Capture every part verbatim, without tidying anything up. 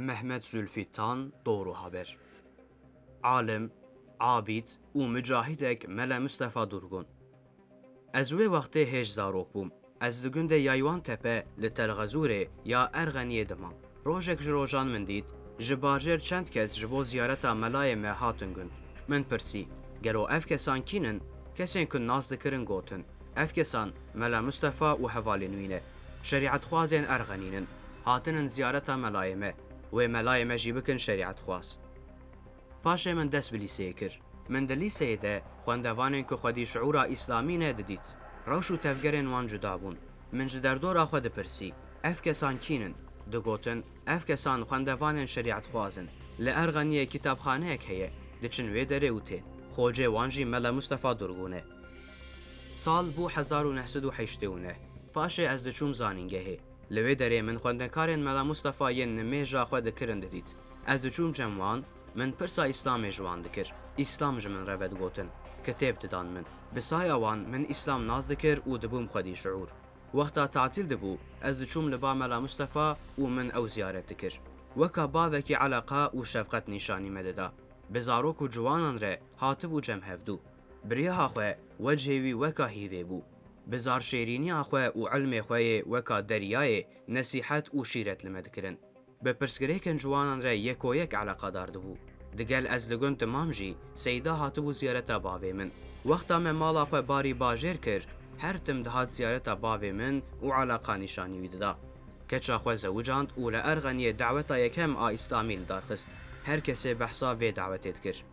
Mehmet Zülfî Tan, Doğru Haber. Alim, abîd û mucahidek Mele Mustefa Durgun. Ez wê wextê hêj zarok bûm. Ez li gundê Yaywan Tepe li Telxezûrê ya Erxeniyê dimam. Rojek ji rojan min dît, ji bajêr çend kes ji bo ziyareta melayê me hatin gund. Min pirsî, gelo ev kesan kîn in? Kesên ku nas dikirin gotin, ev kesan Mela Mustefa û hevalên wî ne. Şerîetxwazên Erxenî nin. Hatinin ziyareta melayê me. Wê melayê me jî bikin şerîetxwaz. Paşê min dest bi lîseyê kir. Min di lîseyê de xwendevanên ku xwedî şiûra îslamî ne didît. Rewş û tevgerên wan cuda bûn. Min ji derdora xwe dipirsî, ev kesan kîn in? Digotin, ev kesan xwendevanên şerîetxwaz in. Li Erxeniyê kîtabxaneyek heye. Diçin wê derê û tên. Xocê wan jî Mele Mustefa Durgun e. Sal bû hezar û neh sed û heştê û neh. Paşê ez diçûm zanîngehê. Li wê derê min xwendekarên Mela Mustefa yên nimêja xwe dikirin didît. Ez diçûm cem wan, min pirsa Îslamê ji wan dikir. Îslam ji min re vedigotin. Kitêb didan min. Bi saya wan min Îslam nas dikir û dibûm xwedî şiûr. Wexta tatîl dibû, ez diçûm li ba Mela Mustefa û min ew ziyaret dikir. Weka bavekî eleqa û şefqet nîşanî me dida. Bi zarok û ciwanan re hatibû cem hevdû. Bi rêha xwe, wecihê wî weka hîvê bû. Bi zarşêrîniya xwe û ilmê xwe yê weka deryayê nesîhet û şîret li me dikirin. Bi pirsgirêkên ciwanan re yek û yek eleqadar dibû. Digel ez li gund dimam jî, Seyda hatibû ziyareta bavê min. Wexta me mala xwe barî bajêr kir, her tim dihat ziyareta bavê min û eleqa nîşanî wî dida. Keça xwe zewicand û li Erxeniyê daweta yekem a Îslamî li dar xist. Her kesê behsa vê dawetê dikir.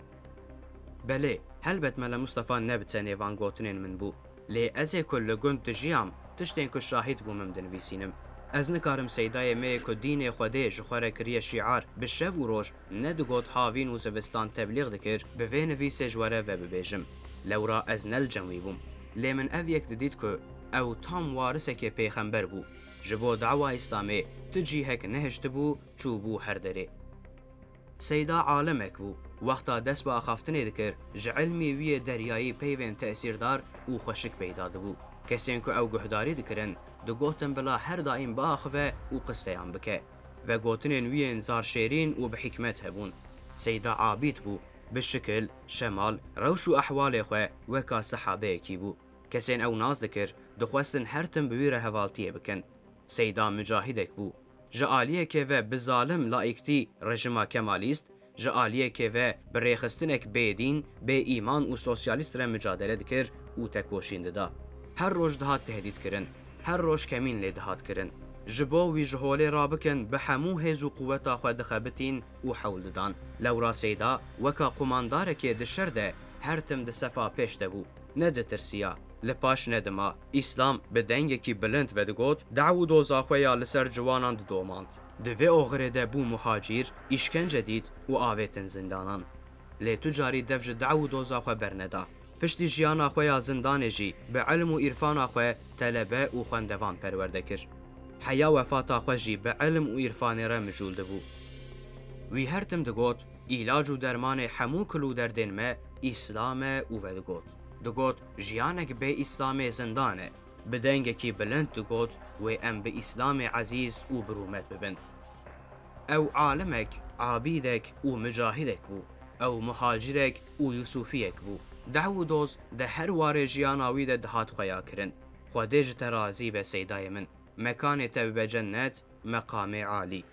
Belê, helbet Mele Mustefa ne bi tenê van gotinên min bû. Lê ez ê ku li gund dijiyam, tiştên ku şahîd bûm em dinivîsînim. Ez nikarim Seydayê me yê ku dînê Xwedê ji xwe re kiriye şîar, bi şev û roj nedigot havîn û zivistan teblîx dikir, bi vê nivîsê ji we re vebibêjim. Lewra ez ne li cem wî bûm. Lê min ev yek didît ku ew tam warisekê pêxember bû. Ji bo dawa Îslamê ti cîhek nehiştibû, çûbû her derê. Seyda alimek bû. Wexta dest bi axaftinê dikir, ji ilmê wî yê deryayî peyvên tesîrdar û xweşik peyda dibû. Kesên ku ew guhdarî dikirin, digotin bila her daîm biaxive û qiseyan bike. Vegotinên wî yên zarşêrîn û bi hikmet hebûn. Seyda abîd bû. Bi şikil, şemal, rewş û ehwalê xwe weka sehabeyekî bû. Kesên ew nas dikir, dixwestin her tim bi wî re hevaltiyê bikin. Seyda mucahidek bû. Ji aliyekê ve bi zalim, laiktî, rejima kemalîst, ji aliyekê ve bi rêxistinek bêdîn, bê îman û sosyalîst re mucadele dikir û tekoşîn dida. Her roj dihat tehdîdkirin, her roj kemîn lê dihat kirin. Ji bo wî ji holê rabikin, bi hemû hêz û quweta xwe dixebitîn û hewl didan. Lewra Seyda weka qumandarekê di şer de her tim di sefa pêş de bû. Nedirtisiya. Li paş nedima. Îslam bi dengekî bilind vedigot, daw û doza xwe ya li ser ciwanan didomand. Di vê oxirê de bû muhacîr, îşkence dît û avêtin zindanan. Lê tu carî dev ji daw û doza xwe berneda. Piştî jiyana xwe ya zindanê jî bi ilm û îrfana xwe telebe û xwendevan perwerde kir. Heya wefata xwe jî bi ilm û îrfanê re mijûl dibû. Wî her tim digot, îlac û dermanê hemû kil û derdên me Îslam e û vedigot. Digot, jiyanek bê Îslamê zindan e. Bi dengekî bilind digot, wê em bi Îslamê ezîz û bi rûmet bibin. Ew alimek, abîdek û mucahidek bû. Ew muhacirek û yusufiyek bû. Daw û doz di her warê jiyana wî de dihat xweya kirin. Xwedê ji te razî be Seydayê min. Mekanê te bibe cennet, meqamê alî.